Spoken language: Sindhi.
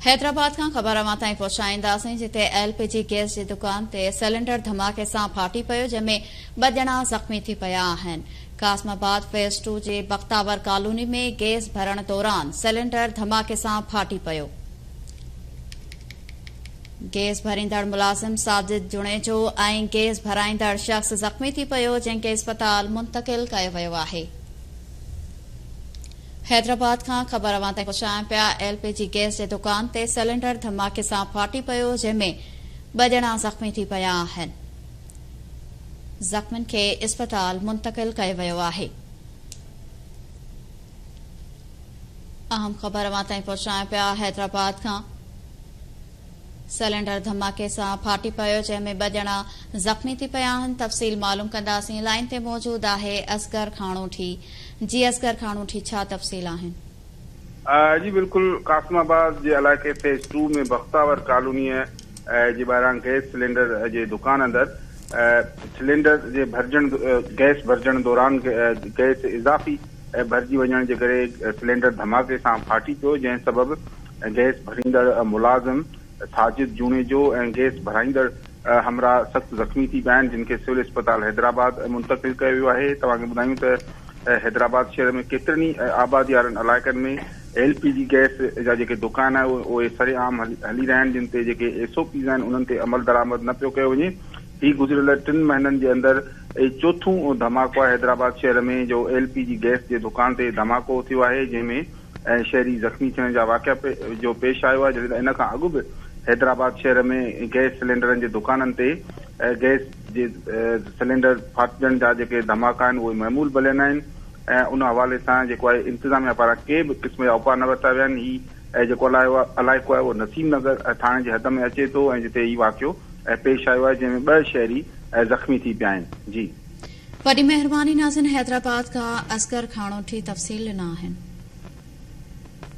حيدرآباد کان خبر اوهان تائين پهچائينداسين جتي ايل پي جي گئس جي دڪان تي سلينڊر ڌماڪي سان ڦاٽي پيو جنهن ۾ ٻه ڄڻا زخمي ٿي پيا آهن. قاسم آباد فيز ٽو جي بختاور ڪالوني ۾ گئس ڀرڻ دوران سلينڊر ڌماڪي سان ڦاٽي پيو. گئس ڀريندڙ ملازم ساجد جوڻيجو ۽ گئس ڀرائيندڙ شخص زخمي ٿي پيو جنهن کي اسپتال منتقل ڪيو ويو آهي. حيدرآباد کان خبر اوهان تائين پهچايان پيا ايل پي جي گئس جي دڪان تي سلينڊر ڌماڪي سان ڦاٽي پيو جنهن ۾ ٻه ڄڻا زخمي ٿي پيا آهن زخمين کي اسپتال منتقل ڪيو ويو آهي. اهم خبر اوهان تائين پهچايان پيا حيدرآباد کان سلينڊر ڌماڪي سان ڦاٽي پيو جنهن ۾ ٻه ڄڻا زخمي ٿي پيا آهن تفصيل معلوم ڪنداسين لائين تي موجود آهي اصغر کاڻوٺي جي اصغر کاڻوٺي ڇا تفصيل آهن. جي بلڪل قاسم آباد جي علائقي فيز ٽو ۾ بختاور ڪالونيء جي ٻاهران گئس سلينڊر جي دڪان اندر سلينڊر جي ڀرجڻ گئس ڀرجڻ دوران گئس اضافي ڀرجي وڃڻ جي ڪري سلينڊر ڌماڪي سان ڦاٽي پيو جنهن سبب گئس ڀريندڙ ملازم ساجد جوڻيجو ۽ گئس ڀرائيندڙ همراهه سخت زخمي ٿي پيا آهن جن کي سول اسپتال حيدرآباد منتقل ڪيو ويو آهي توهان کي ٻڌايون ته حيدرآباد شهر ۾ ڪيترن ئي آبادي وارن علائقن ۾ ايل پي جي گئس جا جيڪي دڪان آهن اهي سري عام هلي رهيا آهن جن تي جيڪي ايس او پيز آهن انهن تي عملدرآمد نه پيو ڪيو وڃي هي گذريل ٽن مهينن جي اندر هي چوٿون ڌماڪو آهي حيدرآباد شهر ۾ جو ايل پي جي گئس جي دڪان تي ڌماڪو ٿيو آهي جنهن ۾ شهري زخمي ٿيڻ جا واقعا جو پيش آيو آهي جڏهن ته ان کان اڳ به حيدرآباد شهر ۾ گئس سلينڊرن جي دڪانن تي گئس جي سلينڊر ڦاٽجڻ جا جيڪي ڌماڪا آهن اهي معمول بلين آهن ۽ ان حوالي سان جيڪو آهي انتظاميا پاران ڪي به قسم جا اپاء نه ورتا ويا آهن هي جيڪو علائقو آهي اهو نسيم نگر ٿاڻي جي حد ۾ اچي ٿو ۽ جتي هي واقعو پيش آيو آهي جنهن ۾ ٻه شهري زخمي ٿي پيا آهن جي. وڏي مهرباني ناظرين حيدرآباد کان اصغر کاڻوٺي تفصيل ڏنا آهن.